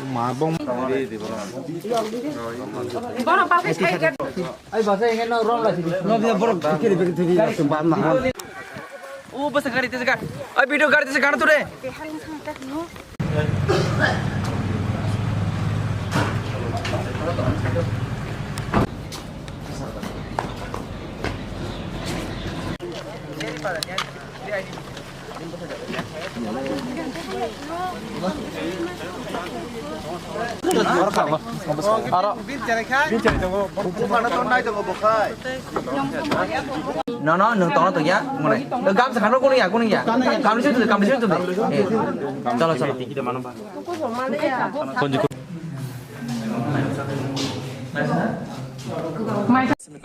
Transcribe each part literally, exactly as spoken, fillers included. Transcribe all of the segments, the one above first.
Ma bong. Ai basa yang no rom la sini. No dia borok kiri kiri kiri. O basa gari tesa gari. Ai video gari tesa gari tu deh. Aro. No, no, nwng tongna tongya, mwnai. Gamsa khano kuno ya, kuno ya. Kamri sui tongdi, kamri sui tongdi. Eh, chalo, chalo.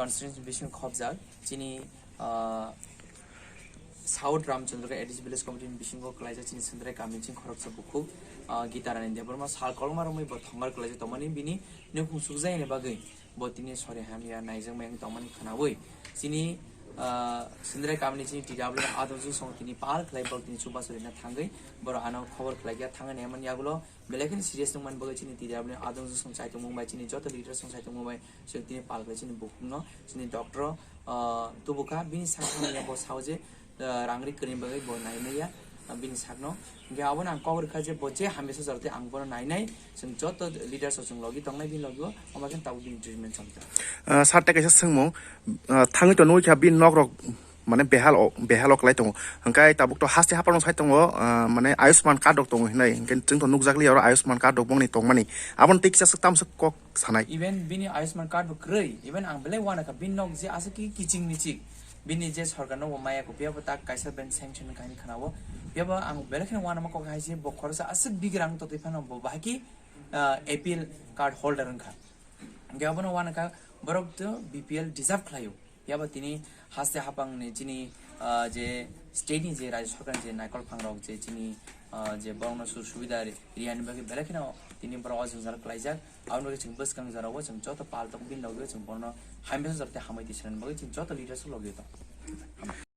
Constituency bising khobjak, chini, ah, South Ramchandra A D C Village Committee ni bisingo kwlaijak chini Sindrai kami chini khoroksa bukhuk, ah, Gitarani Debbarma sal kolma romwi bo thongar kwlaijak tongmani bini nukhung sukjakni bagwi bo tini sori hamya naijakmani tongmani khwnawi chini, ah, Sindrai kami ni chini T W adongjwk song tini pal khlai borok tini chubachu rina thangwi borok ano khobor khlaikha thangwi naimani yagulo belai kheno serious wngmani bagwi chini T W adongjwk song chai tongmung bai chini joto leaders song chai tongmung bai chwng tini pal khlai chini bukhukno chini doctor, ah, tubukha bini sakno bo sao je ah, rang ri kwrwini bagwi bo nai maya, ah, bini sakno. Hwnkhe abono ang kok rwkha je bo je hamya sajak tei ang bono nainai, chwng joto leaders rok chwng logi tongnai bini logi-o, omo khe tabuk bini treatment choli tongo. Ah, sir, tei kaisa swngmung, ah, thangwi to nugwi kha bini nok rok mane behal o, behal o kwlai tongo. Hwnkhe tabuk to haste haphang rok sai tongo, ah, mane Ayushman card rok tongo hinwi, hwnkhe chwng to nukjakliya oro Ayushman card rok bongni tongmani. Abono tei kisa swk tamo swk kok sanai. Even bini Ayushman card bo kwrwi, even ang belai uanakha bini nok je aswk ki kiching miching. Bini je sorkar no bo maya ko, phiya bo tak kaisa bank sanction wngkha hinwi khwnao. Phiya bo ang belai kheno uanama kok hai se bo khoroksa aswk bigrang totwi phano bo bahai ki, ah, A P L card holder wngkha. Hwnkhe abono uanakha borok to B P L deserve khlaio. Phiya bo tini haste haphang ni chini, ah, je state ni je rajya sorkar ni je naikol phangrok je chini, ah, je borokno sujog subida ri-, riyani bagwi belai kheno tini borok o jwngjal klaijak. Aboni bagwi chwng bwskang jorao chwng joto paltok bini logi o chwng bono hamya sajak tei hamwi twi sanani bagwi chwng joto leaders o logi o tong.